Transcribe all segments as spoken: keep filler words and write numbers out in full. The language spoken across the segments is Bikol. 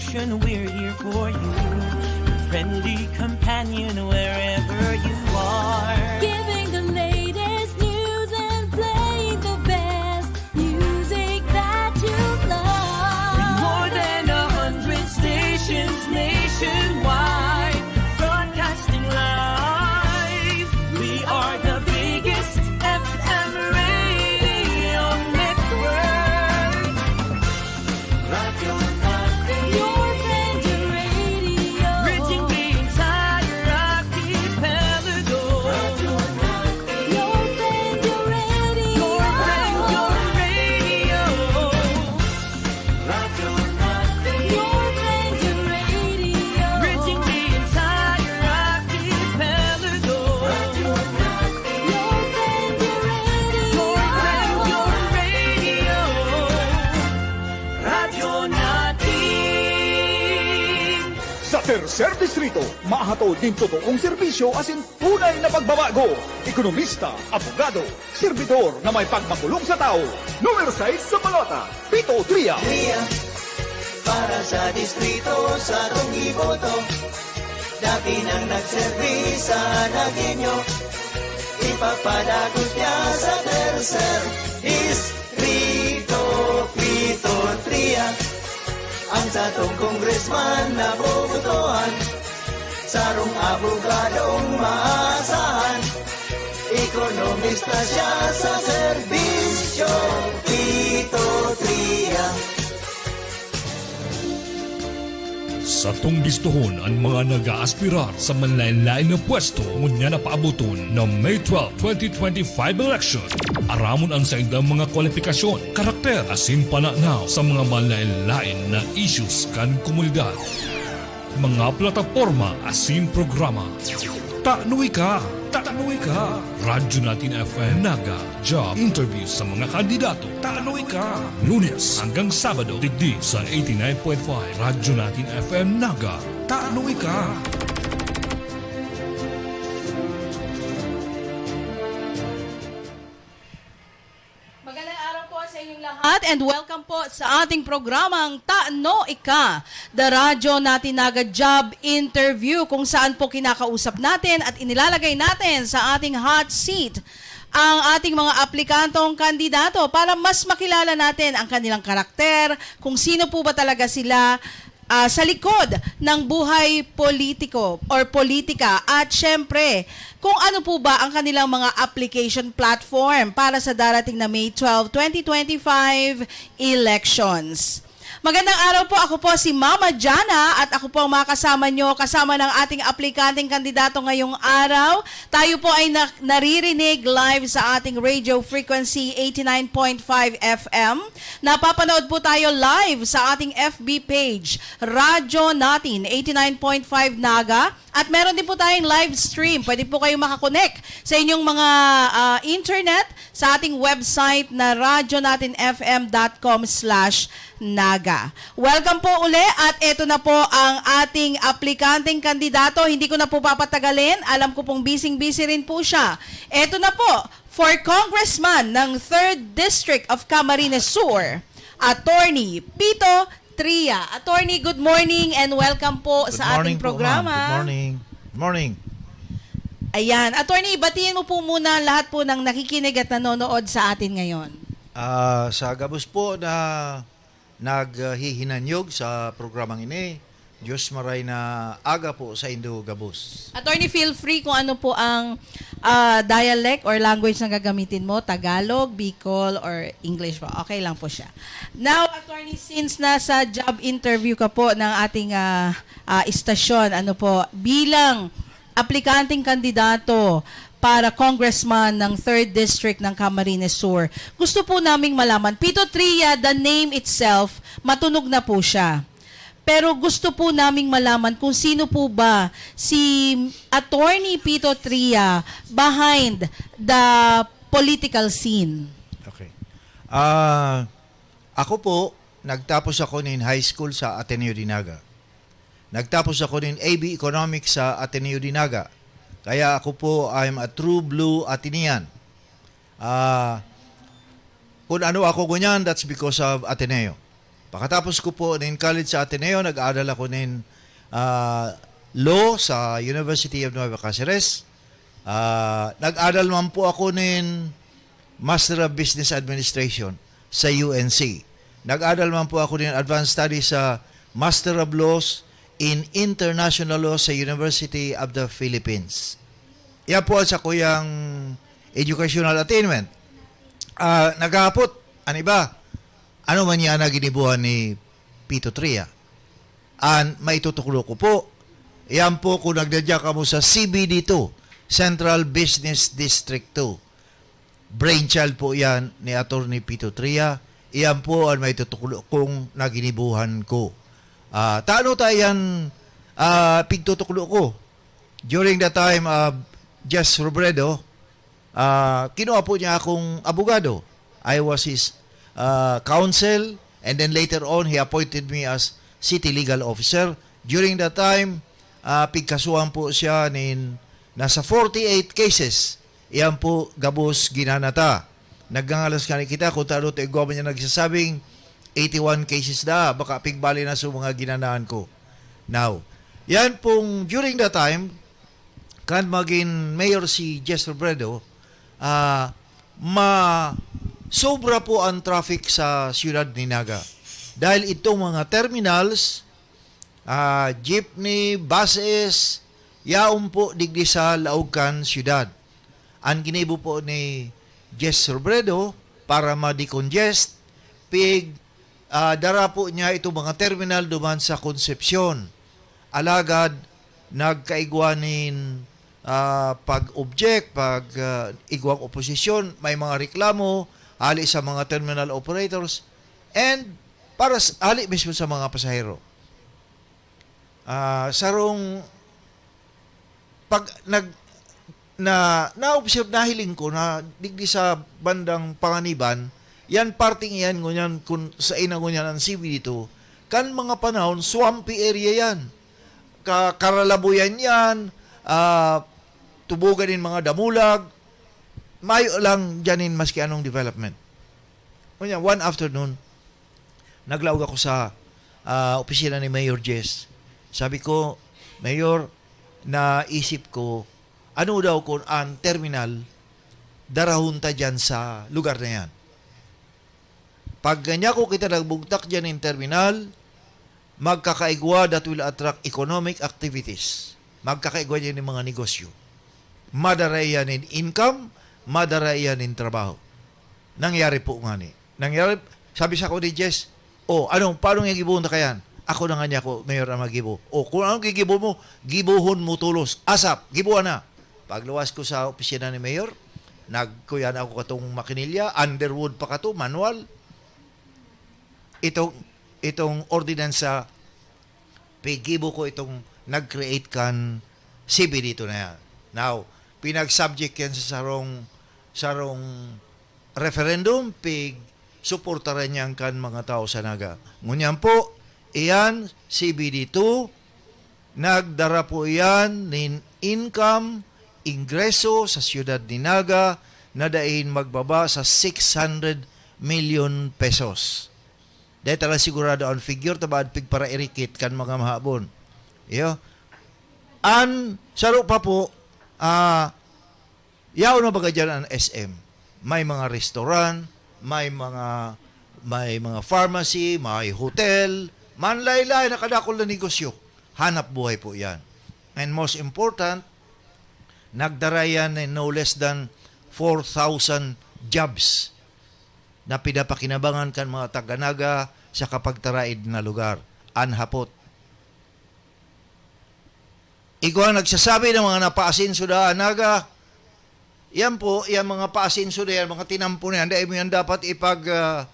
We're here for you. Friendly companion wherever you are. Giving the latest news and playing the best music that you love. With more than a hundred stations nationwide, broadcasting live, we are the biggest F M radio network. Radyo Natin. Your friend, your radio. Reaching the entire archipelago. Radyo Natin. Your friend, your radio. Your friend, your radio. Radyo Natin. Your friend, your radio. Reaching the entire archipelago. Radyo Natin. Your friend, your radio. Your friend, your radio. Radyo Natin. Sa Tercer Distrito, mahatod nin totoong serbisyo asin tunay na pagbabago. Ekonomista, abogado, serbidor na may pagmakulong sa tao. Numero sais sa balota, Pito Tria. Tria, para sa distrito, sa tong iboto. Dati nang nagserbi sa Naguinho, ipapadagos niya sa Tercer Distrito, Pito Tria. Ang satong congressman na bobotohan, sarong abogadong maasahan. Ekonomista siya sa serbisyo, Pito Tria. Satong bistohon an mga nag-aaspirar sa manlaen-laen na pwesto ngunyan na paaboton na May twelve, twenty twenty-five election. Aramon an saindang mga kwalipikasyon, karakter, asin pananaw sa mga manlaen-laen na issues kan komunidad. Mga plataporma asin programa. Tano ika! Tano ika! Radyo Natin F M Naga, job interview sa mga kandidato. Tano ika! Lunes hanggang Sabado, digdi sa eighty-nine point five Radyo Natin F M Naga. Tano ika! Magandang araw po sa inyong lahat and welcome po sa ating programang Tano Ika, The Radyo Natin Naga Job Interview, kung saan po kinakausap natin at inilalagay natin sa ating hot seat ang ating mga aplikantong kandidato para mas makilala natin ang kanilang karakter, kung sino po ba talaga sila, ah, sa likod ng buhay politiko or politika. At syempre, kung ano po ba ang kanilang mga application platform para sa darating na May twelve, twenty twenty-five elections. Magandang araw po, ako po si Mama Jana at ako po ang makasama nyo kasama ng ating aplikanteng kandidato ngayong araw. Tayo po ay na- naririnig live sa ating radio frequency eighty-nine point five F M. Napapanood po tayo live sa ating F B page, Radyo Natin eighty-nine point five Naga. At meron din po tayong live stream. Pwede po kayong makakonek sa inyong mga, ah, internet sa ating website na radyo natin F M dot com slash naga. Welcome po uli at eto na po ang ating aplikanteng kandidato. Hindi ko na po papatagalin. Alam ko pong busy-busy rin po siya. Eto na po, for congressman ng third District of Camarines Sur, Attorney Pito Tria. Attorney, good morning and welcome po Good sa ating morning po, ma'am. Programa. Good morning. Good morning. Ayan. Attorney, batiin mo po muna lahat po ng nakikinig at nanonood sa atin ngayon. Ah, sa gabos po na naghihinanyog sa programang ini, Diyos maray na aga po sa indo gabos. Attorney, feel free kung ano po ang, ah, dialect or language na gagamitin mo, Tagalog, Bicol, or English po. Okay lang po siya. Now, Attorney, since nasa job interview ka po ng ating, ah, ah, istasyon, ano po, bilang aplikanteng kandidato para congressman ng third District ng Camarines Sur, gusto po naming malaman, Pito Tria, the name itself, matunog na po siya. Pero gusto po naming malaman kung sino po ba si Attorney Pito Tria behind the political scene. Okay. Ah, ako po, nagtapos ako nin high school sa Ateneo de Naga. Nagtapos ako nin A B Economics sa Ateneo de Naga. Kaya ako po, I'm a true blue Atenean. Ah, kung ano ako ngunyan, that's because of Ateneo. Pakatapos ko po nin college sa Ateneo, nag-aral ako nin, ah, law sa University of Nueva Caceres. Ah, nag-aral man po ako nin Master of Business Administration sa U N C. Nag-aral man po ako nin advanced studies sa Master of Laws in International Law sa University of the Philippines. Yan po ang sakuyang educational attainment. Ah, naghahapot, ano ba? Ano man yan na ginibuhan ni Pito Tria? An maitutuklo ko po, yan po kung nagdadya kamo sa C B D two, Central Business District two. Brainchild po yan ni Attorney Pito Tria. Iyan po ang maitutuklo kong naginibuhan ko. Ah, tano ta yan, ah, pigtutuklo ko. During the time of Jess Robredo, ah, kinuha po niya akong abogado. I was his, ah, counsel, and then later on, he appointed me as city legal officer. During that time, ah, pigkasuhan po siya nin nasa forty-eight cases. Iyan po, gabos ginana ta. Nagngangalas ngani kita kung tano ta igwa man niya nagsasabing eighty-one cases na, baka pigbali na sa mga ginanahan ko. Now, yan pong during that time, kan magin mayor si Jess Robredo, ah, ma-, sobra po ang traffic sa siyudad ni Naga. Dahil itong mga terminals, ah, jeepney, buses, yaon po digdi sa laog kan siyudad. Ang ginibo po ni Jess Robredo para ma-decongest, pig, ah, dara po niya itong mga terminal duman sa Concepcion. Alagad, nagkaigwa nin, ah, pag-object, pag, ah, igwang oposisyon, may mga reklamo hali sa mga terminal operators, and para s-, hali mismo sa mga pasahero. Ah, sarong pag nag-, na, na-observe, nahiling ko na digdi sa bandang Panganiban, yan parting iyan ngunyan, kun saen na ngunyan ang C B D two, kan mga panahon, swampy area yan. Ka-, karalabuyan yan, ah, tubugan nin mga damulag, mayo lang dyan nin maski anong development. Ngunyan, one afternoon, naglaog ako sa, ah, opisina ni Mayor Jess. Sabi ko, "Mayor, naisip ko, ano daw kung ang terminal, darahon ta dyan sa lugar na yan?" Pag ganyan ko kita nagbugtak dyan ng terminal, magkakaigwa that will attract economic activities. Magkakaigwa dyan ng mga negosyo. Madara iyan in income, madara iyan in trabaho. Nangyari po ngani. Nangyari, sabi sa ko ni Jess, "Oh, ano, paano nga gibohon ta kayan?" "Ako na nga niya ko, Mayor, ang magibo." "Oh, kung anong gigibo mo, gibohon mo tolos. Asap, gibuhan na." Pagluwas ko sa opisina ni Mayor, nagkuyan ako katong makinilya, underwood pa kato, manual. Itong, itong ordinansa, pigibo ko itong nag-create kan C B D two na yan. Now, pinag-subject yan sa sarong, sarong referendum, pig suportaran niyan kan mga tao sa Naga. Ngunyan po, iyan, C B D two, nagdara po iyan nin income, ingreso sa siyudad ni Naga na daing magbaba sa six hundred million pesos. Dahil talaga sigurado ang figure, tabad pigparairikit kan mga mahabon. Iyo. An saro pa po, ah, yaon na baga dyan ang S M. May mga restaurant, may mga, may mga pharmacy, may hotel, manlaylay, nakadakol na negosyo. Hanap buhay po yan. And most important, nagdara yan ng no less than four thousand jobs na pinapakinabangan kan mga taga-Naga sa kapagtaraid na lugar. An hapot. Igwa nagsasabi ng mga napaasenso da Naga, yan po, yan mga paasenso na yan, mga tinampo na yan, dahil mo yan dapat ipag, ah,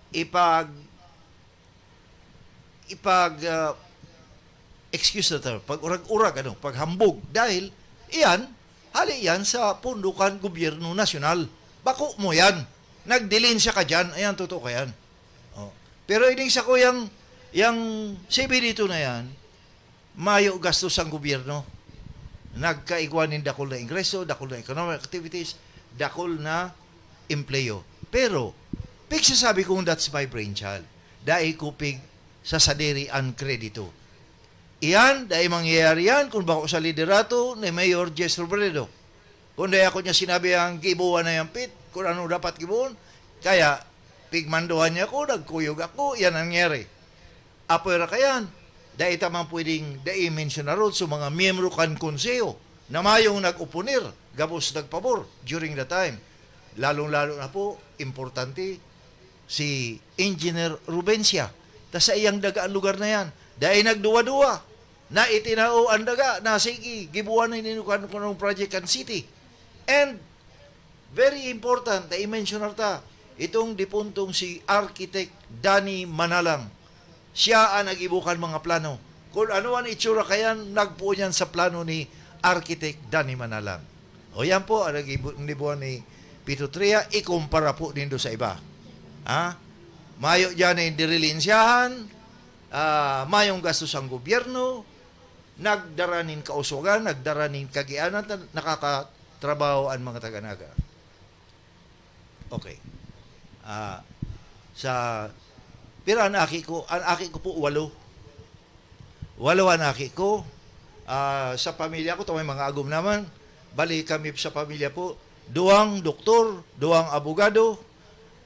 ipag, ipag, ah, excuse na tayo, pag-urag-urag, ano, paghambog. Dahil, iyan, hali yan sa pondo kan gobyerno nasyonal. Bako mo yan. Nagdilin siya ka dyan. Ayan, totoo ka yan. Oh. Pero ining sa ko, yang, yang C B D two na yan, mayo gastos ang gobyerno. Nagkaigwa nin dakul na ingreso, dakul na economic activities, dakul na empleyo. Pero, pigsasabi kong that's my brainchild. dai ko pig sa sadiri an kredito. Iyan, dai mangyayari yan kung bako sa liderato ni Mayor Jess Robredo. Kung dai ako niya sinabi ang gibuhan na yan, Pit, kung ano dapat gibuhon, kaya pigmanduhan niya ako, nagkuyog ako, yan ang nangyari. Apoy ra kayan, dai ta man pwedeng dai mensyonar sa mga miyembro kan konseho na mayong nag-oponir, gabos nagpabor during the time. Lalong-lalo na po, importante, si Engineer Rubencia. Ta sa iyang daga ang lugar na yan. Dai nagduwa-duwa. Na itinao ang daga na sige, gibuhan na ninyo kan kunong project kan city. And very important na i-mention ta, itong dipuntong si Architect Danny Manalang. Siya ang nag-ibo kan mga plano. Kung ano ang itsura kayan, nagpuon yan sa plano ni Architect Danny Manalang. O yan po ang nag-ibo-, nibuhan ni Pito Tria, ikumpara po nindo sa iba. Ha? Mayo dyan ang dirilensyahan, ah, mayong gastos ang gobyerno, nagdara nin kausugan, nagdara nin kagianan, ta-, nakakatrabaho ang mga taga-Naga. Okay. Ah, sa, pero ang aki ko, ang aki ko po, walo. Walo ang aki ko. Ah, sa pamilya ko, to may mga agom naman. Bali kami sa pamilya po, duwang doktor, duwang abogado,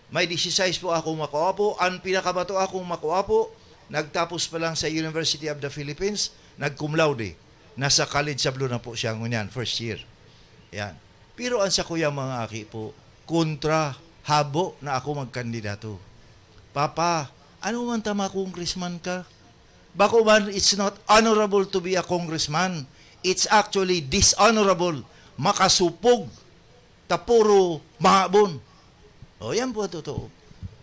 may disisais po akong makaapo. Ang pinakabato akong makaapo, nagtapos pa lang sa University of the Philippines, nag-cum laude. Nasa college sablo na po siya ngunyan, first year. Yan. Pero ang sakuyang mga aki po, kontra, habo na ako magkandidato. "Papa, ano man tama congressman ka? Bako man, it's not honorable to be a congressman. It's actually dishonorable. Makasupog. Ta puro mahabon." O, yan po ang totoo.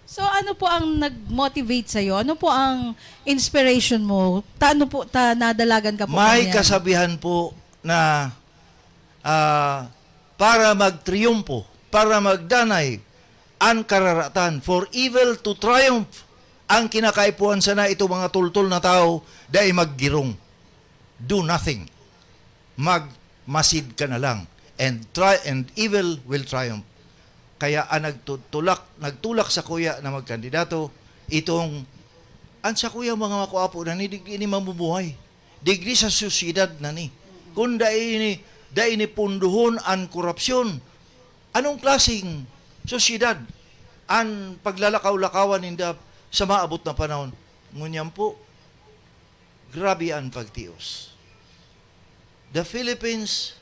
So, ano po ang nag-motivate sa'yo? Ano po ang inspiration mo? Ta-, ano po, ta-, nadalagan ka po May kanyan? kasabihan po na, ah, para magtriyumpo, para magdanay an kararatan, for evil to triumph, ang kinakaipuhan sana ito mga tultol na tao, dai maggirong. Do nothing. Magmasid ka na lang. And try, and evil will triumph. Kaya ang nagtutulak, nagtulak sakuya na magkandidato, itong, ang sakuyang mga makuapo na ni, digdi ni mamumuhay. Digdi sa sosyedad na ni. Kung dai ni, dai ni punduhon ang korupsyon, anong klaseng sosyedad ang paglalakaw-lakawan ninda sa maabot na panahon? Ngunyan po, grabe ang pagtios. The Philippines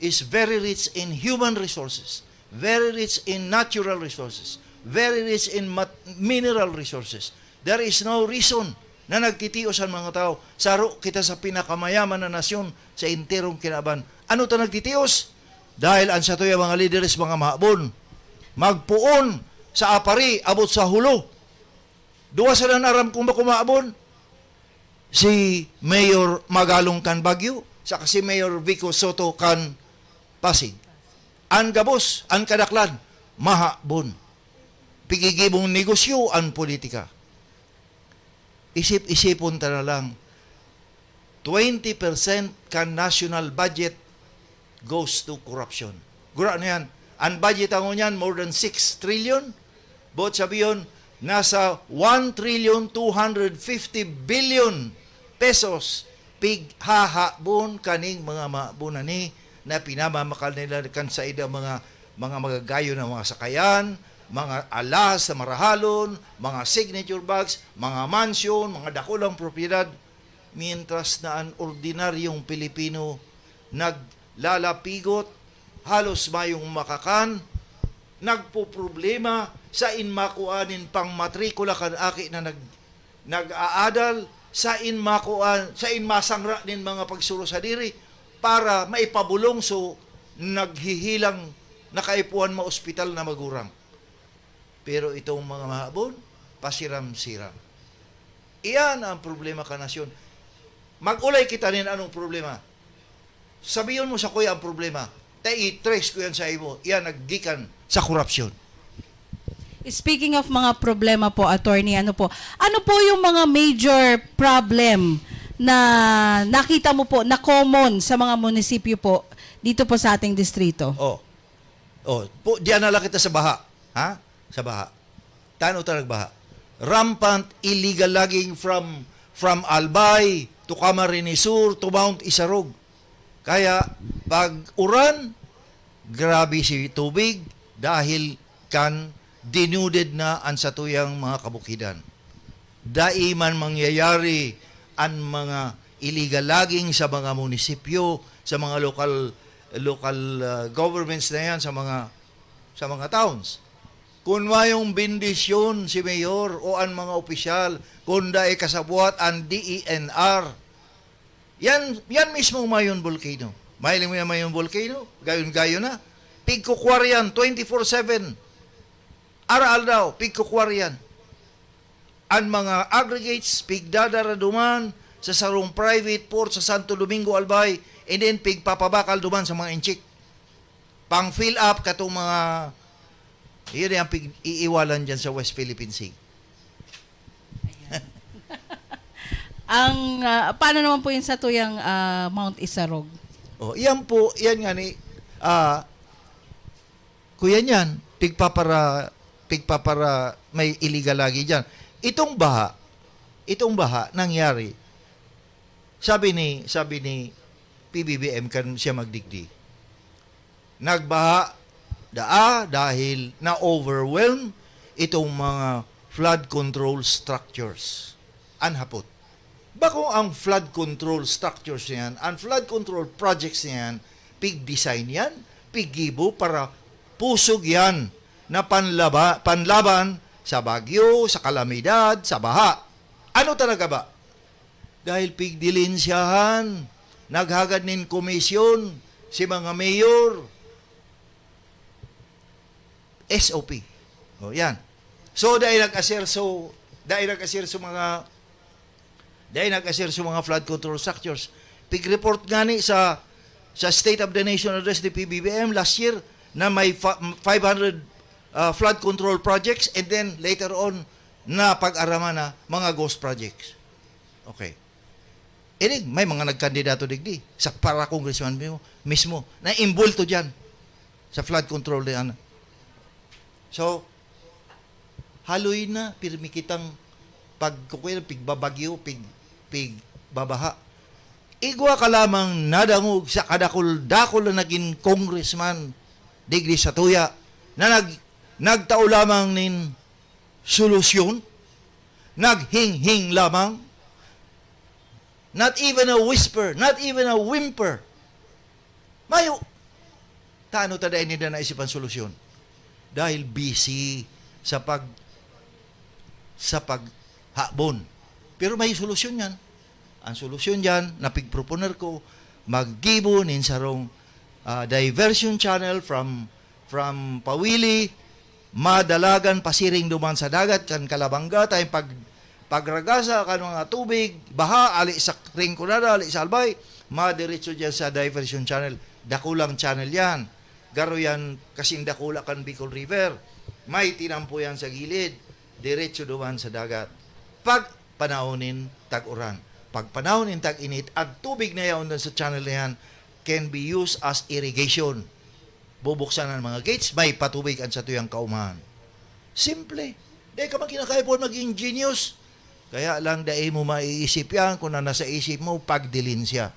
is very rich in human resources, very rich in natural resources, very rich in mat-, mineral resources. There is no reason na nagtitios ang mga tao. Saro kita sa pinakamayaman na nasyon sa enterong kinaban. Ano ta nagtitios? Dahil ang satuyang mga lideres, mga mahabon. Magpoon sa apari, abot sa hulo. Duwa sana an aram kong bako mahabon. Si Mayor Magalong kan Baguio, saka si Mayor Vico Sotto kan Pasig. An gabos, an kadaklan, mahabon. Pigigibong negosyo an politika. Isip-isipon ta na lang, twenty percent kan national budget goes to corruption. Gura na yan. Ang budget ang ngunyan, more than six trillion. Boot sabihon, nasa one trillion two hundred fifty billion pesos pighahabon kaning mga mahabon na ni na pinamamakal nila kan saida mga, mga magagayon na mga sakayan, mga alahas na marahalon, mga signature bags, mga mansyon, mga dakulang propiedad. Mientras na an ordinaryong Pilipino naglalapigot, halos mayong makakan, nagpoproblema sa in makua nin pangmatrikula kan aki na nag-, nag-aadal, sa in makua, sa in masangra nin mga pagsurosadiri para maipabolong so naghihilang na kaipuhan maospital na magurang. Pero itong mga mahabon, pasiram-siram. Iyan ang problema kan nasyon. Mag-ulay kita nin anong problema. Sabihon mo sakuya ang problema. Ta i-trace ko yan sa imo. Iyan naggikan sa korupsyon. Speaking of mga problema po, attorney, ano po? Ano po yung mga major problem na nakita mo po na common sa mga munisipyo po dito po sa ating distrito? Oh. Oh, po, diyan na lang kita sa baha. Ha? Sa baha. Tano ta nagbaha? rampant illegal logging from, from Albay to Camarines Sur to Mount Isarog. Kaya pag uran, grabe si tubig dahil kan denuded na an satuyang mga kabukidan. Dai man mangyayari an mga illegal logging sa mga munisipyo, sa mga lokal, lokal, ah, governments na yan, sa mga, sa mga towns. Kun mayong bendisyon si mayor o an mga opisyal, kun dai kasabwat an D E N R, yan, yan mismong Mayon Volcano. Mahiling mo yan, Mayon Volcano? Gayon-gayon na. Pigkukwar yan, twenty-four seven. Araw-aldaw, pigkukwar yan. An mga aggregates, pigdadara duman sa sarong private port sa Santo Domingo, Albay, and then pigpapabakal duman sa mga inchik. Pang-fill up katong mga, yun yung pig-iiwalan dyan sa West Philippine Sea. Ang, ah, paano naman po yung sa tuyang, ah, Mount Isarog? Oh, iyan po, iyan nga ni, ah, kuya niyan, pigpapara, pigpapara, may illegal lagi diyan. Itong baha, itong baha nangyari. Sabi ni, sabi ni P B B M kan siya magdigdi. Nagbaha daa dahil na-overwhelm itong mga flood control structures. An hapot. Bakong ang flood control structures niyan, ang flood control projects niyan, pig-design yan, piggibo para pusog yan na panlaba, panlaban sa bagyo, sa kalamidad, sa baha. Ano talaga ba? Dahil pigdilinsyahan, naghagad nin komisyon si mga mayor, S O P. O, yan. So, dahil nag-aserso, dahil nag-aserso mga, dahil nag-aserso mga flood control structures. Pig-report nga ni sa, sa State of the Nation Address ni P B B M last year na may fa- five hundred, ah, flood control projects, and then later on na pag-araman na mga ghost projects. Okay. Inig, may mga nagkandidato digdi sa para congressman mismo, mismo na imbulto diyan sa flood control diyan. So, haloy na, pirmi kitang pag, kukuya, pigbabagyo, pig, pigbabaha. Igwa ka lamang nadangog sa kadakul-dakul na naging congressman digdi sa tuya na nag, nagtao lamang nin solusyon, naghinghing lamang, not even a whisper, not even a whimper. Mayo. Tano ta dai ninda naisip ang solusyon? Dahil busy sa pag, sa paghabon. Pero may solusyon yan. Ang solusyon dyan, na pigproponer ko, maggibo nin sarong, ah, diversion channel from, from Pawili, madalagan pasiring duman sa dagat kan Calabanga, ta yung pag, pagragasa kan mga tubig, baha, ali sa Rinconada, ali sa Albay, madiretso dyan sa diversion channel. Dakulang channel yan. Garo yan kasing dakula kan Bicol River. May tinampo yan sa gilid, diretso duman sa dagat. Pag panahon nin tag-uran, pag panahon nin tag-init, ang tubig na yaon dun sa channel na yan can be used as irrigation. Bubuksan ang mga gates, may patubig ang satuyang kaumahan. Simple. Dai ka man kinakaipuhan maging genius. Kaya lang, dai mo maiisip yan kung na nasa isip mo, pagdilin siya.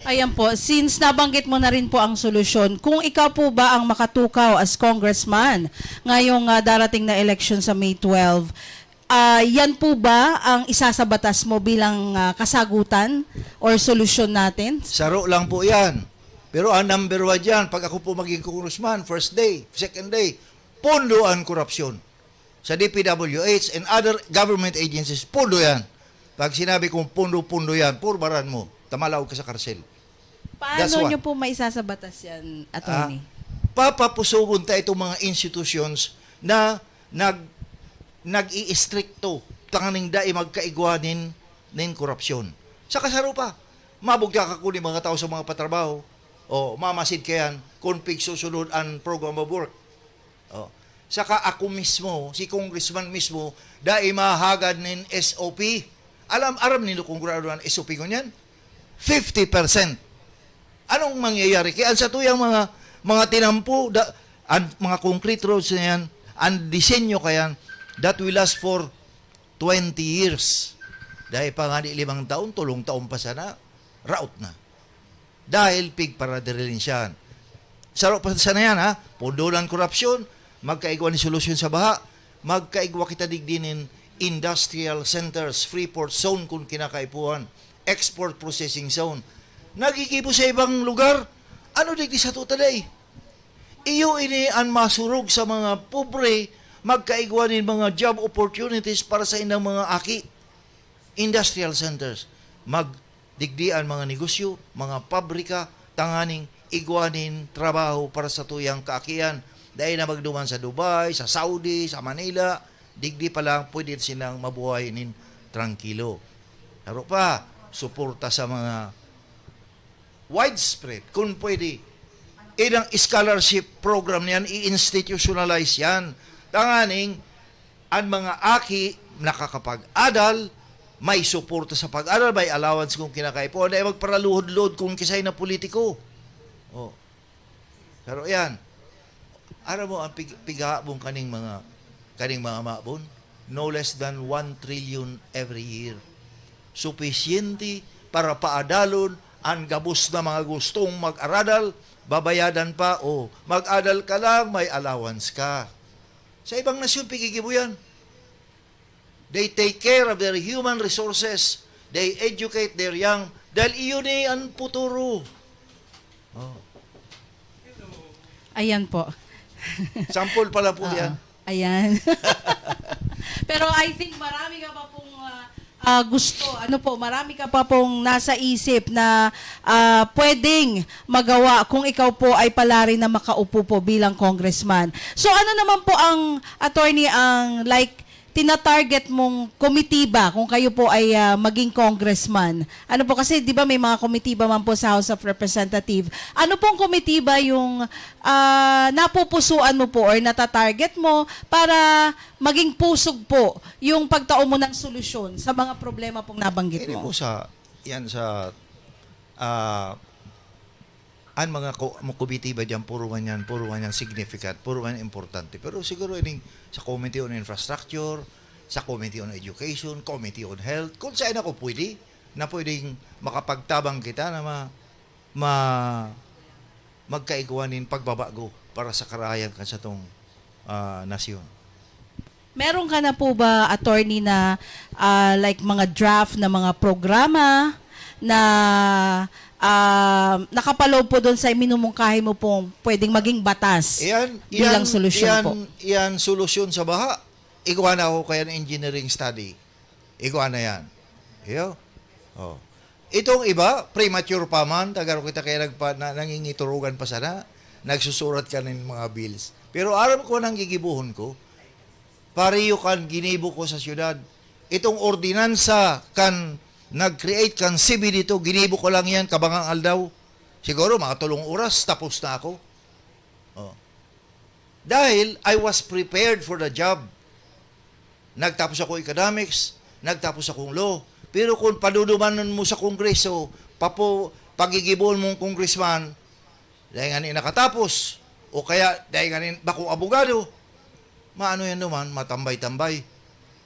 Ayan po, since nabanggit mo na rin po ang solusyon, kung ikaw po ba ang makatukaw as congressman ngayong, ah, darating na election sa May twelve, ah, yan po ba ang isasabatas mo bilang, ah, kasagutan or solusyon natin? Saro lang po yan. Pero ang number one dyan, pag ako po maging congressman, first day, second day, pondo ang korupsyon. Sa D P W H and other government agencies, pondo yan. Pag sinabi kong pondo, pondo yan, purbaran mo, tamalaog ka sa karsel. That's Paano one. Nyo po maisasabatas yan, Ah, attorney? Papapusugon ta itong mga institutions na nag nag-iistrikto tanganing dai magkaigwa nin, nin korupsyon. Sa kasaro pa, mabugta ka kundi mga tao sa mga patrabaho, o mamasid ka yan kung pigsusunod ang program of work. O. Saka ako mismo, si congressman mismo, dai mahagad nin S O P. Alam, aram nindo kung gurado ang S O P ngunyan? Fifty percent. Anong mangyayari? Kaya ang satuyang mga, mga tinampo, da, ang mga concrete roads na yan, ang disenyo kayan, that will last for twenty years. Dai pa ngani limang taon, tolong taon pa sana, raot na. Dahil pigparadirilisyahan. Saro pa sana yan, ha? Pundonan korupsyon, magkaigwa ni solusyon sa baha, magkaigwa kita digdi nin industrial centers, free port zone kun kinakaipuhan, export processing zone. Nagigibo sa ibang lugar, ano digdi sa tuta dai? Iyo ini an masurog sa mga pobre, magkaigwa nin mga job opportunities para sa indang mga aki. Industrial centers. Magdigdi an mga negosyo, mga pabrika, tanganing igwa nin trabaho para sa tuyang kaakian. Dai na magduman sa Dubai, sa Saudi, sa Manila. Digdi pa lang pwede silang mabuhay nin trangkilo. Saro pa, suporta sa mga widespread, kung pwede, ilang scholarship program niyan, i-institutionalize yan. Tanganing, an mga aki nakakapag-adal, may suporta sa pag-aral, may allowance kung kinakaipuhan, dai magparaluhod-luhod kung kisay na politiko. Oh. Pero yan, aram mo, ang pig-, pighahabon kaning mga, kaning mga mabon, no less than one trillion every year. Supisyente para paadalon an gabos na mga gustong mag-aradal, babayadan pa, o mag-adal ka lang, may allowance ka. Sa ibang nasyon, pigigibo yan. They take care of their human resources. They educate their young. Dahil iyon eh ang futuro. Oh. Ayan po. Sample pa lang po yan. Ayan. Pero I think marami ka pa pong ah, ah, gusto, ano po, marami ka pa pong nasa isip na ah, pwedeng magawa kung ikaw po ay palarin na makaupo po bilang congressman. So ano naman po ang, attorney, ang like tinatarget mong komitiba kung kayo po ay ah, maging congressman? Ano po kasi, di ba, may mga komitiba man po sa House of Representative. Ano pong komitiba yung ah, napupusuan mo po or natatarget mo para maging pusog po yung pagtao mo ng solusyon sa mga problema pong nabanggit Ini mo? po sa, yan sa, ah, ang mga ko-, mga komitiba dyan, puro man yan, puro man yan significant, puro man yan importante. Pero siguro ining sa Committee on Infrastructure, sa Committee on Education, Committee on Health, kung saan ako pwede, na pwedeng makapagtabang kita na ma-, ma-, magkaigwa nin pagbabago para sa karahayan kan satong ah, nasyon. Meron ka na po ba, attorney, na ah, like mga draft na mga programa na ah, nakapaloob po doon sa minumungkahi mo pong pwedeng maging batas Iyan, bilang iyan, solusyon iyan, po? Iyan solusyon sa baha. Igwa na ako kaya ng engineering study. Igwa na yan. Iyo. Oh. Itong iba, premature pa man, tagaro kita kaya nagpa, na, nangingiturugan pa sana, nagsusurat ka ng mga bills. Pero aram ko nang gigibuhon ko, pareho kan ginibo ko sa syudad. Itong ordinansa kan nag-create kan C B dito, ginibo ko lang yan, kabangang aldaw. Siguro mga tulong oras, tapos na ako. Oh. Dahil I was prepared for the job. Nagtapos ako economics, nagtapos akong law. Pero kung padudumanon mo sa kongreso, papo, pagigibohon mong congressman, dahil nga ni nakatapos, o kaya dahil nga ni bakong abogado, maano yan naman, matambay-tambay.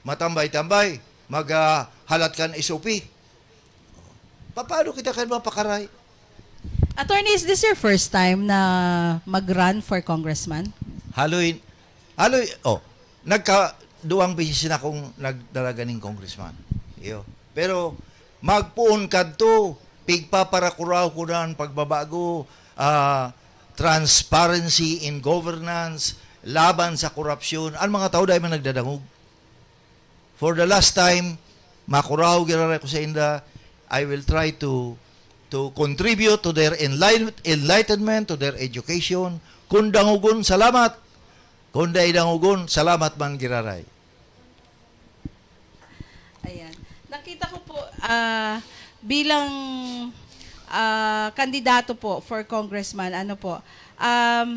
Matambay-tambay, maghalat kan S O P. Paano kita kayo mapakaray? Attorney, is this your first time na mag-run for congressman? Haloy, haloy, oh, nagka, duwang beses na akong nagdalaga ning congressman. Iyo. Pero magpoon kadto, pigpaparakuraw ko na ang pagbabago, ah, transparency in governance, laban sa korupsyon. Ang mga tao dahil man nagdadangog. For the last time, makuraw giraray ko sa inda, I will try to to contribute to their enlighten- enlightenment, to their education. Kung dangogon, salamat. Kung dai dangogon, salamat man giraray. Ayan. Nakita ko po ah, bilang ah, kandidato po for congressman, ano po, um,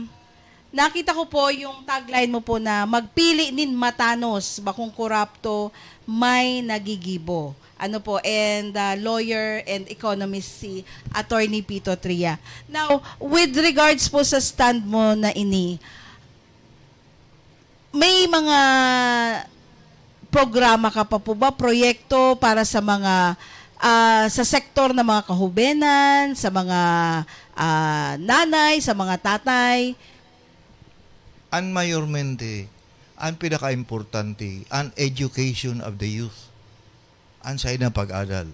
nakita ko po yung tagline mo po na magpili nin matanos, bakong korapto, may nagigibo. Ano po, and ah, lawyer and economist si Attorney Pito Tria. Now, with regards po sa stand mo na ini, may mga programa ka pa po ba, proyekto para sa mga, ah, sa sektor ng mga kahubenan, sa mga, ah, nanay, sa mga tatay? An mayormente, an pinakaimportante, an education of the youth. An saindang pag-adal.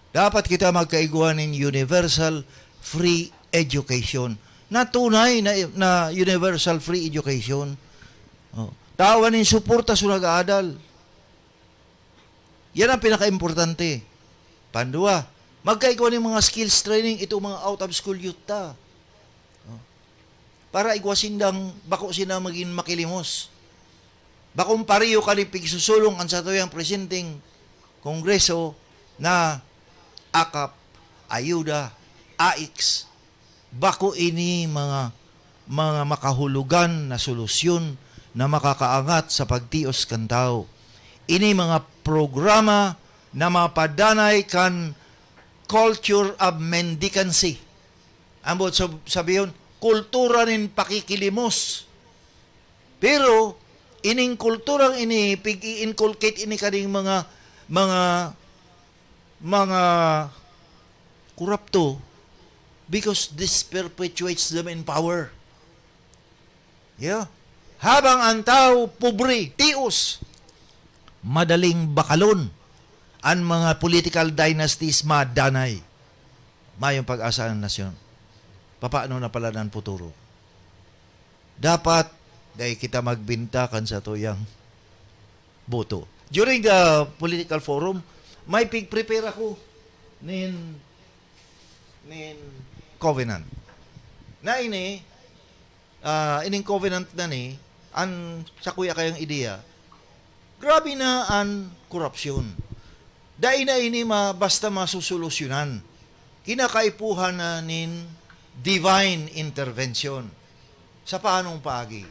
Dapat kita magkaigwa nin universal free education. Na tunay na, na universal free education. Oh. Tawan nin suporta sa nag-aadal. Yan ang pinakaimportante. Pandua, magkaigwa nin mga skills training itong mga out of school youth ta. Oh. Para igwa sindang, bako sinda magin makilimos. Bakong pareho kan pigsusulong an satuyang presenteng Kongreso na akap, ayuda, aiks. Bako ini mga, mga makahulugan na solusyon na makakaangat sa pagtios kan tawo. Ini mga programa na mapadanay kan culture of mendicancy. Ambot sab-, sabihon, kultura nin pakikilimos. Pero, ining kulturang ini, pig-i-inculcate ini kaning mga, mga, mga korupto because this perpetuates them in power. Yeah. Habang ang tao pobre, tios, madaling bakalon, an mga political dynasties madanay. Mayong pag-asa ang nasyon. Papaano na pala ang futuro? Dapat, dai kita magbinta kan satuyang boto. During the political forum, may pig-prepare ako nin, nin covenant. Na ini, ah, ining covenant na ni, an sakuya kayang ideya, grabe na an korupsyon. Dai na ini ma-, basta masusolusyonan. Kinakaipuhan na nin divine intervention. Sa paanong paagi?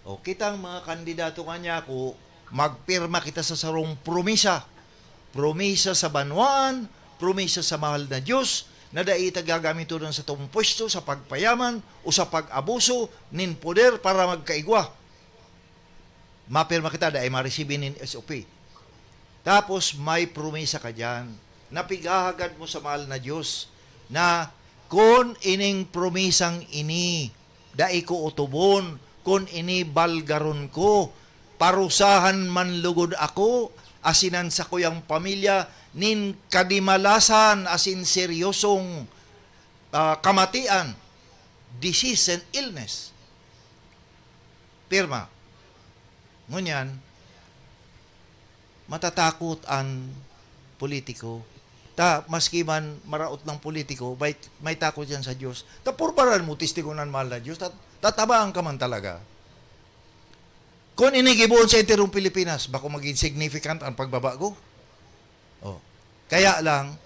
O, kitang mga kandidato nga niya, ako, magpirma kita sa sarong promisa. Promisa sa banwaan, promisa sa mahal na Diyos, na dai ta gagamiton sa satong pwesto sa pagpayaman o sa pag-abuso nin poder para magkaigwa. Mapirma kita, dai ma-receive nin S O P. Tapos may promisa ka diyan na pighahagad mo sa mahal na Diyos na kun ining promisang ini dai ko otobon, kun ini balgaron ko, parusahan man lugod ako asin an sakuyang pamilya nin kadimalasan asin seryosong, ah, kamatian, disease and illness. Pirma. Ngunyan, matatakot an politiko. Ta, maski man maraot lang politiko, may, may takot yan sa Diyos. Ta, purbaran mo, testigo ng mahal na Diyos, tat-, tatabaan ka man talaga. Kung inigiboon sa enterong Pilipinas, bako maging significant ang pagbabago. Oh. Kaya lang,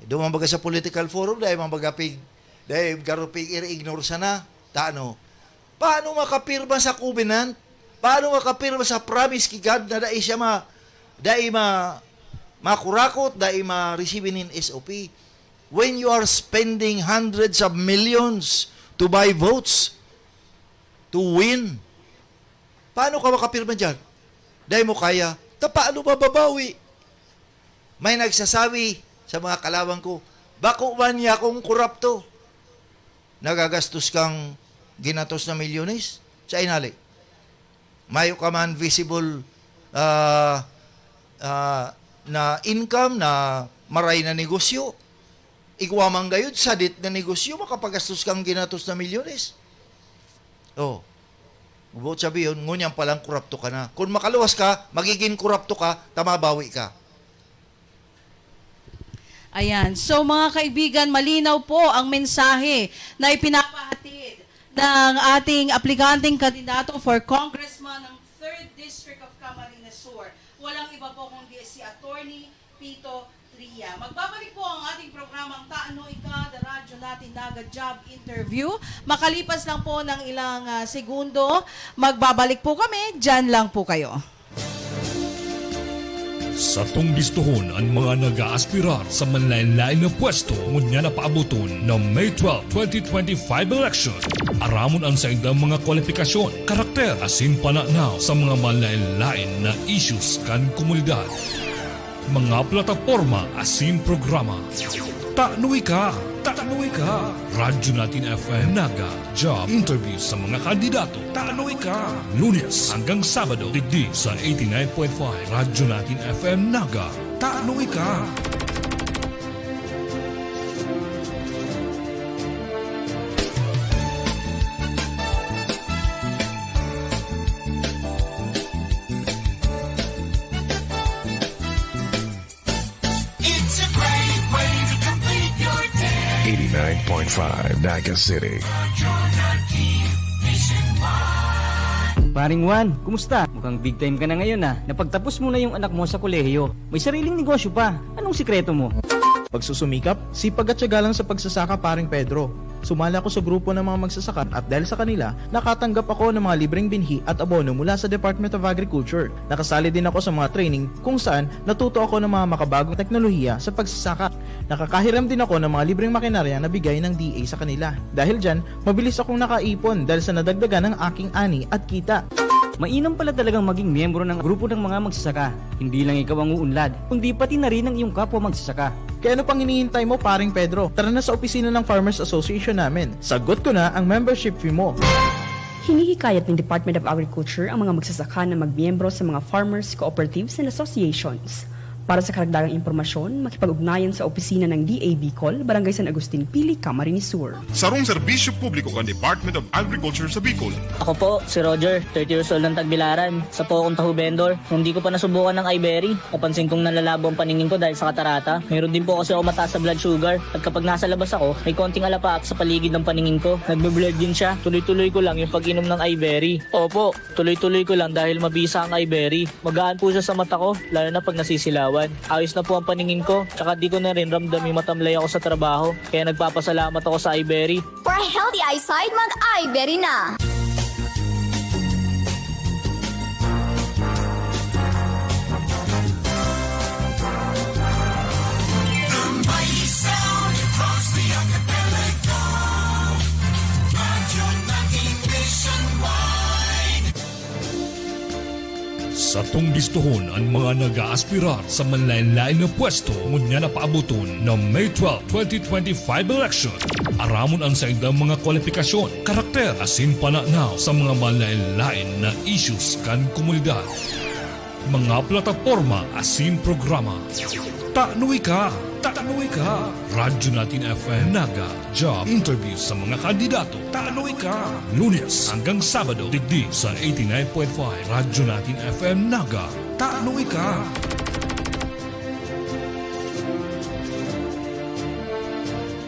duman baga sa political forum, dahil mga baga pig, dahil garo pig i-ignore sana. Ta ano? Paano makapirma sa covenant? Paano makapirma sa promise ki God na dai siya ma-, dai ma-, makurakot, dai ma-receive nin S O P? When you are spending hundreds of millions to buy votes, to win, paano ka makapirma diyan? Dai mo kaya, ta paano mababawi? May nagsasabi sa mga kalawang ko, "Bako man niya akong korupto." Nagagastos kang ginatos na milyones sa inali. Mayo ka man visible, ah, ah, na income, na maray na negosyo. Igwa man gayud, sadit na negosyo, makapagastos kang ginatos na milyones. Oh. Buot sabihin, ngunyan palang korupto ka na. Kung makaluwas ka, magiging korupto ka, ta mabawi ka. Ayan. So, mga kaibigan, malinaw po ang mensahe na ipinapahatid ng ating aplikanteng kandidato for congressman ng third District of Camarines Sur. Walang iba po kundi si Attorney Pito Tria. Magbabalik po ang ating programang Taano Ika, The Radyo Natin Naga Job Interview. Makalipas lang po ng ilang, ah, segundo, magbabalik po kami. Diyan lang po kayo. Satong bistohon an mga nag-aaspirar sa manlaen-laen na pwesto ngunyan na paaboton na May twelve, twenty twenty-five election. Aramon an saindang mga kwalipikasyon, karakter, asin pananaw sa mga manlaen-laen na issues kan komunidad. Mga plataporma asin programa. Tano ika! Tano ika! Radyo Natin F M Naga, job interview sa mga kandidato. Tano ika! Lunes hanggang Sabado, digdi sa eighty-nine point five Radyo Natin F M Naga. Tano ika! It's a great way to complete your day. Eighty-nine point five Naga City. Radyo Natin Nationwide. Paring Juan, kumusta? Mukhang big time ka na ngayon, ah. Napagtapos mo na yung anak mo sa kolehiyo. May sariling negosyo pa. Anong sikreto mo? Pagsusumikap, sipag at tiyaga lang sa pagsasaka, Paring Pedro. Sumali ako sa grupo ng mga magsasaka at dahil sa kanila, nakatanggap ako ng mga libreng binhi at abono mula sa Department of Agriculture. Nakasali din ako sa mga training kung saan natuto ako ng mga makabagong teknolohiya sa pagsasaka. Nakakahiram din ako ng mga libreng makinarya na bigay ng D A sa kanila. Dahil dyan, mabilis akong nakaipon dahil sa nadagdagan ng aking ani at kita. Mainam pala talagang maging miyembro ng grupo ng mga magsasaka. Hindi lang ikaw ang uunlad, kundi pati na rin ang iyong kapwa magsasaka. Kaya ano pang hinihintay mo, Paring Pedro? Tara na sa opisina ng Farmers Association namin. Sagot ko na ang membership fee mo. Hinihikayat ng Department of Agriculture ang mga magsasaka na magmiyembro sa mga farmers, cooperatives, and associations. Para sa karagdagang impormasyon, makipag-ugnayan sa opisina ng D A Bicol, Barangay San Agustin, Pili, Camarines Sur. Sarong serbisyo publiko kan Department of Agriculture sa Bicol. Ako po, si Roger, thirty years old ng Tagbilaran. Isa po akong taho vendor. Nung di ko pa nasubukan ng iBerry, napansin kong nanlalabo ang paningin ko dahil sa katarata. Meron din po kasi ako mataas na blood sugar. At kapag nasa labas ako, may konting alapaap sa paligid ng paningin ko. Nagbe-blur din siya. Tuloy-tuloy ko lang yung pag-inom ng iBerry. Opo, tuloy-tuloy ko lang dahil mabisa ang iBerry. Magaan po siya sa mata ko, lalo na pag nasisilawan. Ayos na po ang paningin ko, tsaka di ko na rin ramdam yung matamlay ako sa trabaho. Kaya nagpapasalamat ako sa iBerry. For a healthy eyesight, mag-iBerry na! The mighty sound across the archipelago. Radyo Natin Nationwide. Satong bistohon an mga nag-aaspirar sa manlaen-laen na pwesto ngunyan na paaboton na May twelve, twenty twenty-five election. Aramon an saindang mga kwalipikasyon, karakter, asin pananaw sa mga manlaen-laen na issues kan komunidad. Mga plataporma asin programa. Tano ika! Tano ika! Radyo Natin F M Naga. Job interview sa mga kandidato. Tano ika! Lunes hanggang Sabado, digdi sa eighty-nine point five Radyo Natin F M Naga. Tano ika!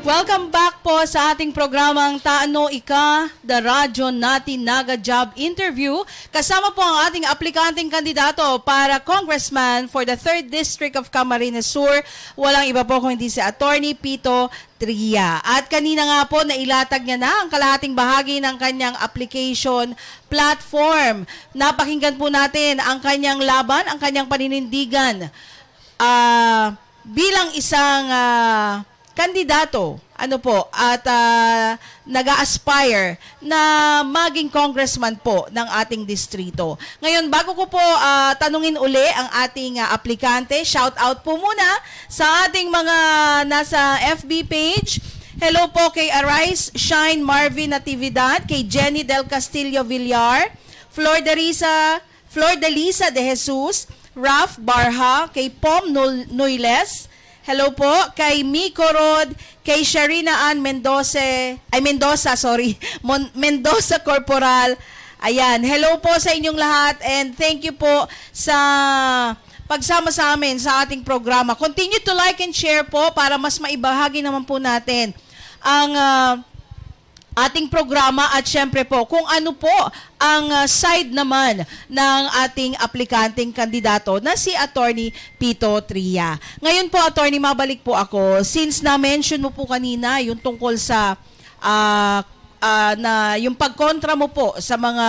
Welcome back po sa ating programang Tano Ika, The Radyo Natin Naga Job Interview. Kasama po ang ating aplikanteng kandidato para congressman for the third District of Camarines Sur. Walang iba po kung hindi si Attorney Pito Tria. At kanina nga po, nailatag niya na ang kalahating bahagi ng kanyang application platform. Napakinggan po natin ang kanyang laban, ang kanyang paninindigan, ah, bilang isang, ah, kandidato, ano po, at, ah, nag-a-aspire na maging congressman po ng ating distrito. Ngayon, bago ko po, ah, tanungin uli ang ating, ah, aplikante, shout out po muna sa ating mga nasa F B page. Hello po kay Arise Shine Marvin Natividad, kay Jenny Del Castillo Villar, Flor Derisa, Flor Delisa De Jesus, Ralph Barha, kay Pom Nul-, Noiles. Hello po, kay Miko Rod, kay Sharina Ann Mendoza, ay, Mendoza, sorry, Mon-, Mendoza Corporal. Ayan, hello po sa inyong lahat and thank you po sa pagsama sa amin sa ating programa. Continue to like and share po para mas maibahagi naman po natin ang, ah, ating programa at syempre po kung ano po ang, ah, side naman ng ating aplikanteng kandidato na si Attorney Pito Tria. Ngayon po, Attorney, mabalik po ako. Since na-mention mo po kanina yung tungkol sa, ah, ah, na yung pagkontra mo po sa mga,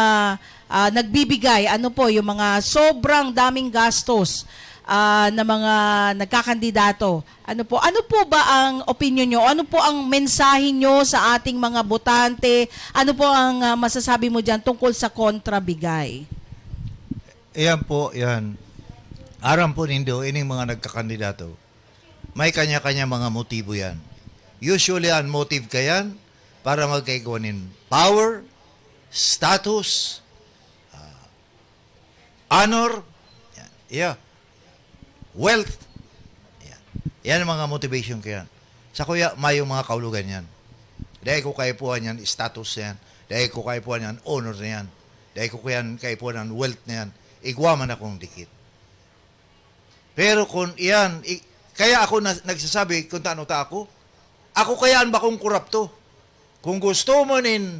ah, nagbibigay, ano po, yung mga sobrang daming gastos, ah, na mga nagkakandidato. Ano po, ano po ba ang opinyon nyo? Ano po ang mensahe nyo sa ating mga botante? Ano po ang, ah, masasabi mo diyan tungkol sa kontra bigay? Ayan po, yan. Aram po nindo, ining mga nagkakandidato, may kanya-kanya mga motibo yan. Usually, ang motive kayan para magkaigwa nin power, status, ah, honor, yan. Yeah. Wealth. Yan. Yan ang mga motivation kayan. Sa kuya, mayong mga kaulugan yan. Dahil ko kaipuhan yan, status yan. Dahil ko kaipuhan yan, honor na yan. Dahil ko kayan kaipuhan ang wealth na yan. Igwa man akong dikit. Pero kung iyan, i- kaya ako na, nagsasabi kung taano ta ako, ako kaya ang bakong korapto. Kung gusto mo nin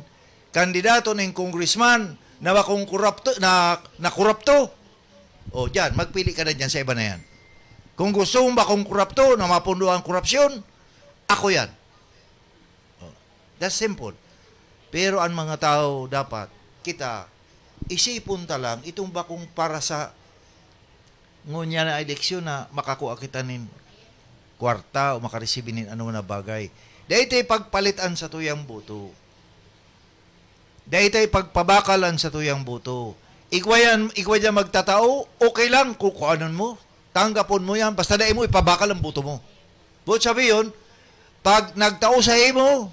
kandidato nin congressman na bakong korapto, na, na korapto, o diyan, magpili ka na diyan sa iba na yan. Kung gusto mong bakong korapto na mapundo ang korupsyon, ako yan. Oh, that's simple. Pero ang mga tao dapat, kita, isipon ta lang itong bakong para sa ngunyan na eleksyon na makakua kita nin kwarta o makaresibi nin ano na bagay. Dahil ito ipagpalitan sa tuyang boto. Dahil ito ipagpabakal ang sa tuyang boto. Igwa yan, igwa dyan magtatao, okay lang, kukuanon mo. Tanggapon mo yan, basta dai mo ipabakal ang boto mo. But sabi yun, pag nagtao sa imo,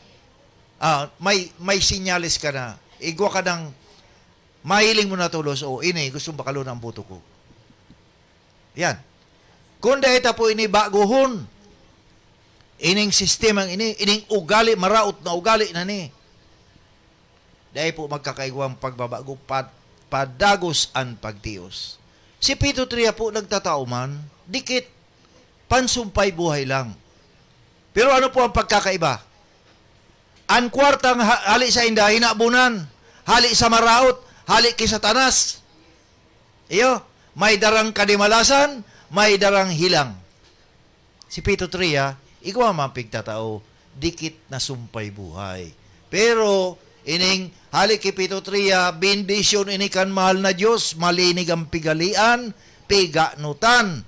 ah, may, may sinyales ka na. Igwa ka ng mahiling mo na tulos, o ini, gustong bakalon ang boto ko. Yan. Kung dai ta po ini baguhon, ining sistemang ini, ining ugali, maraot na ugali na ni. Dai po magkakaigwang pagbabago, pad, padagos an pagtios. Si Pito Tria po nagtatao man, dikit, pansumpay buhay lang. Pero ano po ang pagkakaiba? An kwartang ha- hali sa inda, hinabunan, hali sa maraot, hali ki Satanas. Iyo, may darang kadimalasan, may darang hilang. Si Pito Tria, igwa man pigtatao, dikit na sumpay buhay. Pero, ining hali ki Pito Tria, bendisyon ini kan mahal na Diyos, malinig ang pigalian, piganutan.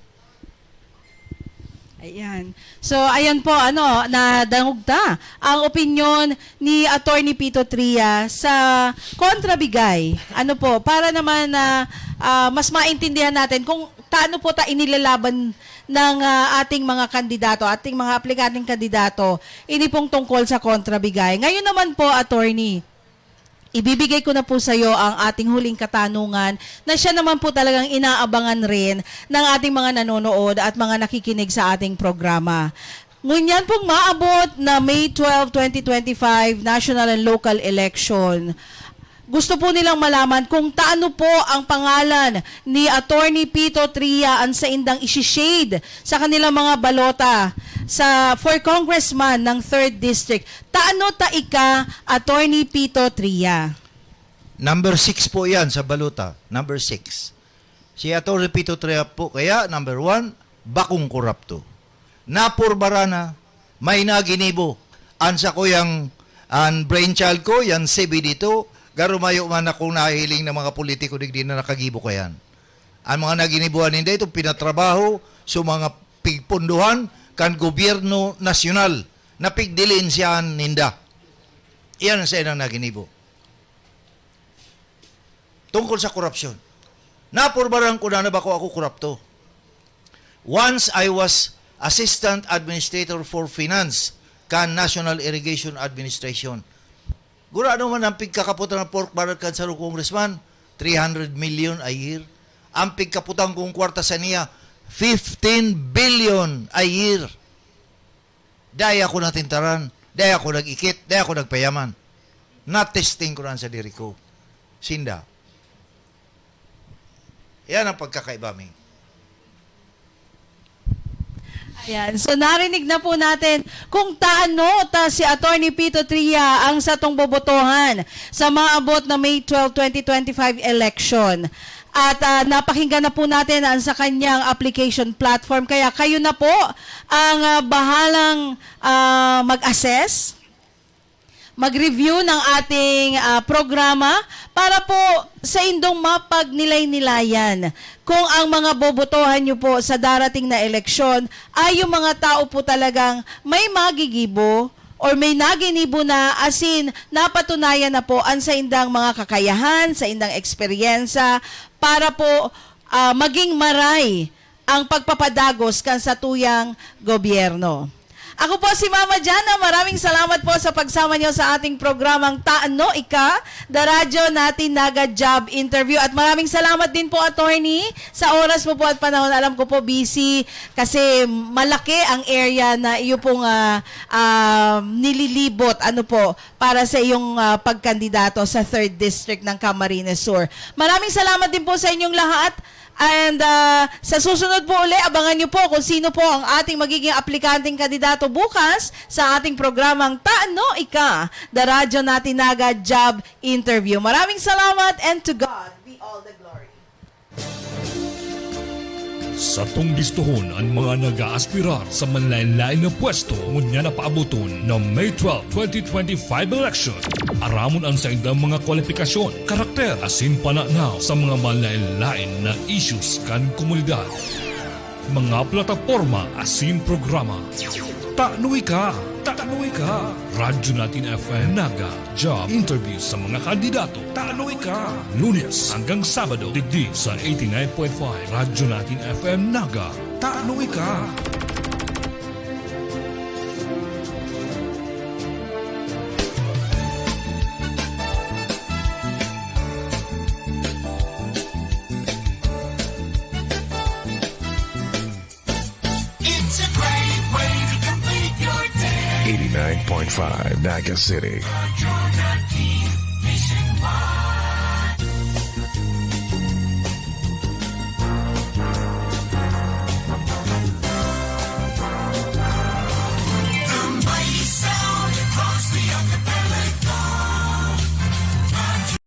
Ayan. So, ayan po, ano, nadangog ta ang opinyon ni Attorney Pito Tria sa kontrabigay. Ano po, para naman na ah, mas maintindihan natin kung taano po ta inilalaban ng ah, ating mga kandidato, ating mga aplikanteng kandidato, ini pong tungkol sa kontrabigay. Ngayon naman po, Attorney, ibibigay ko na po sa iyo ang ating huling katanungan na siya naman po talagang inaabangan rin ng ating mga nanonood at mga nakikinig sa ating programa. Ngunyan pong maabot na May twelve, twenty twenty-five, national and local election. Gusto po nilang malaman kung taano po ang pangalan ni Attorney Pito Tria ang saindang isi-shade sa kanilang mga balota sa for congressman ng third District. Taano ta ika, Attorney Pito Tria? Number six po yan sa balota. Number six. Si Attorney Pito Tria po kaya, number one, bakong korapto. Napurbaran na, may naginibo. An sakuyang, an brainchild ko, yan C B D two, garo mayo man akong nahihiling na mga politiko digdi na nakagibo kayan. Ang mga naginibuhan ninda ito, pinatrabaho sa mga pigpunduhan kan gobyerno nasyonal na pigdilinsyahan ninda. Iyan ang sa inang naginibo. Tungkol sa korupsyon. Napurbaran ko na na bako ako korupto. Once I was Assistant Administrator for Finance kan National Irrigation Administration. Gurano man ang pigkakaputan ng pork barrel kan sarong congressman, three hundred million a year. Ang pigkaputan kong kwarta sa niya, fifteen billion a year. Dai ako natintaran, dai ako nag-ikit, dai ako nagpayaman. Na-testing ko na sa diri ko. Sinda. Yan ang pagkakaiba, Ming. Ayan. So, narinig na po natin kung taano ta si Attorney Pito Tria ang satong bobotohan sa maabot na May twelve, twenty twenty-five election. At ah, napakinggan na po natin ang sa kanyang application platform. Kaya kayo na po ang ah, bahalang ah, mag-assess. mag-review ng ating, ah, programa para po sa indong mapagnilay-nilayan kung ang mga bobotohan nyo po sa darating na eleksyon ay yung mga tao po talagang may magigibo or may naginibo na, asin napatunayan na po ang saindang mga kakayahan, saindang eksperyensya para po, ah, maging maray ang pagpapadagos kan satuyang gobyerno. Ako po si Mama Jana. Maraming salamat po sa pagsama niyo sa ating programang Tano Ika, The Radyo Natin Naga Job Interview. At maraming salamat din po, Attorney, sa oras mo po at panahon. Alam ko po, busy kasi malaki ang area na iyo pong, ah, ah, nililibot, ano po, para sa iyong, ah, pagkandidato sa third District ng Camarines Sur. Maraming salamat din po sa inyong lahat. And, ah, sa susunod po uli, abangan niyo po kung sino po ang ating magiging aplikanteng kandidato bukas sa ating programang Tano Ika, The Radyo Natin Naga Job Interview. Maraming salamat, and to God be all the glory. Satong bistohon an mga nag-aaspirar sa manlaen-laen na pwesto ngunyan na paaboton na May twelve, twenty twenty-five election. Aramon an saindang mga kwalipikasyon, karakter, asin pananaw sa mga manlaen-laen na issues kan komunidad. Mga plataporma asin programa. Tano Ika! Tano Ika! Radyo Natin F M Naga. Job interview sa mga kandidato. Tano Ika! Lunes hanggang Sabado, digdi sa eighty-nine point five Radyo Natin F M Naga. Tano Ika! It's a great way to complete your day. eighty-nine point five Naga City. You're not